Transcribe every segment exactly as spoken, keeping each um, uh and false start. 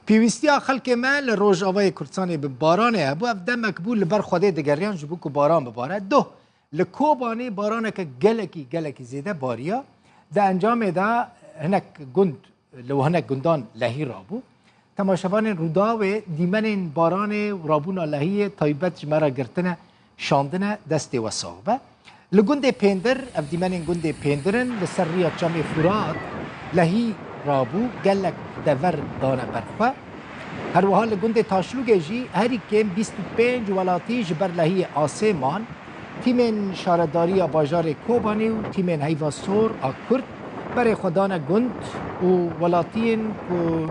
Pêwîstiya xelkê me li Rojavayê Kurdistanê bi baranê hebû. Ev demek bû li ber Xwedê digeriyan ji bo ku baran bibare. Doh, li Kobanê baraneke gelekî, gelekî zêde bariya. Di encamê de hinek gund, li hinek gundan lehî rabû. Temaşevanên Rûdawê dîmenên baranê û rabûna lehiyê taybet ji me re girtine, şandine, destê we sax be. Li gundê Pêndir, ev dîmenên gundê Pêndir in, li ser riya Çemê Furat lehî rabû, gelek dever dane ber xwe. Herwiha li gundê Taşlûgê jî herî kêm bîst û pênc welatî ji ber lehiyê asê man. Tîmên şaredariya bajarê Kobanê û tîmên Heyva Sor a Kurd berê xwe dane gund û welatiyên ku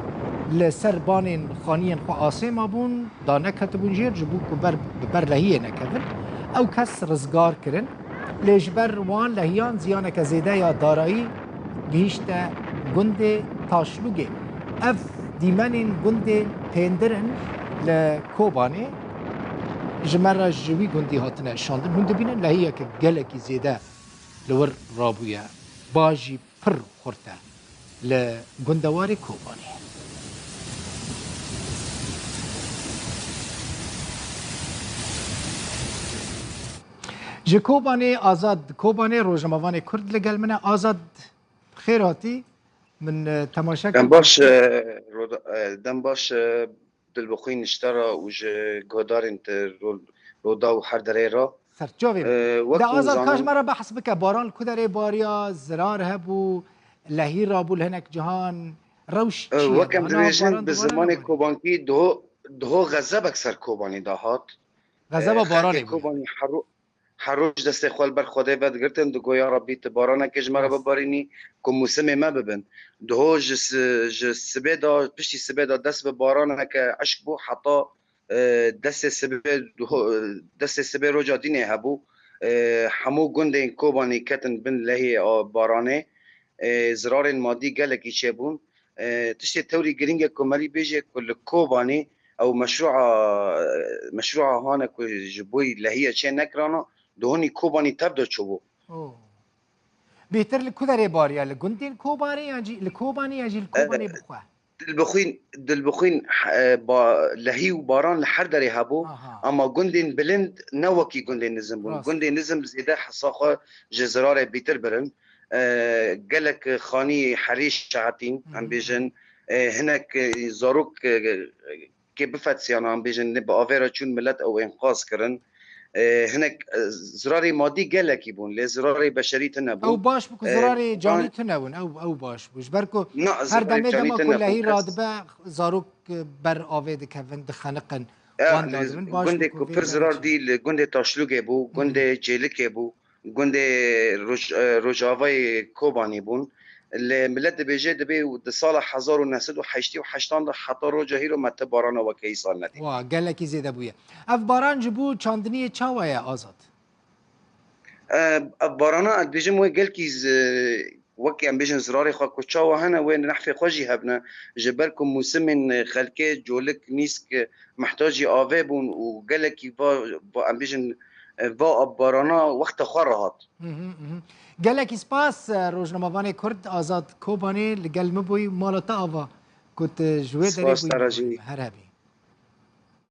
li ser banên xaniyên xwe asê mabûn, da neketibûn jêr, ji bo ku ber, bi ber lehiyê nekevin. Ew kes rizgar kirin, lê ji ber wan lehiyan ziyaneke zêde ya darayî gihîşte gundê Taşlûgê. Ev dîmenên gundê Pêndir in li Kobanê, ji me re ji wî gundî hatine şandin. Hûn dibînin lehiyeke gelekî zêde li wir rabûye. Ba jî pir xurt e li gundewarê Kobanê. Ji Kobanê, Azad Kobanê, rojnamevanê Kurd li gel min e. Azad, xêr hatî. Min, e, temaşe kir. Dem baş, e, Roda-, e, dem baş, e, Dilbixwîn ji te re û ji guhdarên te ro-, Roda û her derê re. Ser çavê min. E, wek De hûn Azad, ka ji zanin me re behs bike. Baran li ku derê bariya, zirar hebû, lehî rabû li hinek cihan, rewş E, çi ye? Wek em Mana dibêjin, baran bi dû zimanê bariya? Kobankî diho, diho xezebek ser Kobanî de hat. Xezeba E, baranê xelkê bûye. Kobanî her ro-, her roj destê xwe li ber Xwedê vedigirtin, digo, ya Rebbî, tu baranekê ji me re Rast. bibarînî, ku mûsimê me bibin. Diho ji si-, ji sibê de, piştî sibê de dest bi baraneke eşk bû, heta, e, destê sibê, diho-, destê sibê roja dînê hebû. E, hemû gundên Kobanî ketin bin lehê a baranê. E, zirarên madî gelekî çêbûn. E, tiştê tewrî girîng e ku merî bêje ku li Kobanê ew meşrûa, meşrûa hane ku ji bo lehiyê çê nekirana, di honî Kobanî tev de çûbû. Oh. Bêhtir li ku derê bariya? Li gundên Kobanê yan jî, li Kobanê yan jî li E, Kobanê bixwe? Dilbixwîn, Dilbixwîn, e, ba-, lehî û baran li her derê hebû, Aha. ama gundên bilind ne wekî gundên nizim bûn. Rast. Gundên nizim zêde hesa xwe ji zirarê bîtir birin. E, gelek xanî herî şehetîn, Hı hı. em bêjin, e, hinek, e, zarok, e, kê bifetsiyana, em bêjin, ne bi avê re çûn, milet ew enqaz kirin. E, hinek, e, zirarê madî gelekî bûn, lê zirarê beşerî tune bûn. Ew baş bû ku E, zirarê canî tune bûn, ew, ew baş bû. Ji ber ku Na, her zirarê demê canî dema ku tune bûn, lehî kes radibe, zarok, e, ber avê dikevin, dixeniqin, E, wan li dadibin. Baş bû gundê ku ku vê pir demê zirar çi dî, li gundê Taşlûgê bû, Hı hı. gundê Cêlikê bû. Gundê Roj-, e, Rojavayê Kobanî bûn. Lê milet dibêje, dibê di sala hezar û neh sed û heştê û heştan de heta roja hîro me ti barana weke îsal nedî. Wa, gelekî zêde bûye. Ev baran ji bo çandiniyê çawa ye, Azad? E, ev barana, ez dibêjim, wê gelkî z-, wekî em bêjin zirarê xwe ku çawa hene, wê nehfê xwe jî hebne. Ji ber ku mûsimên xelkê colik, nîsk, mihtacî avê bûn û gelekî va, va, em bêjin, va barana wexta xwe re hat. Mhm, mhm. Gelekî spas, e, rojnamevanê Kurd Azad Kobanê li gel min bûyî, mala te ava ku tu ji wê derê Spas bûyî te re jî. Her hebî.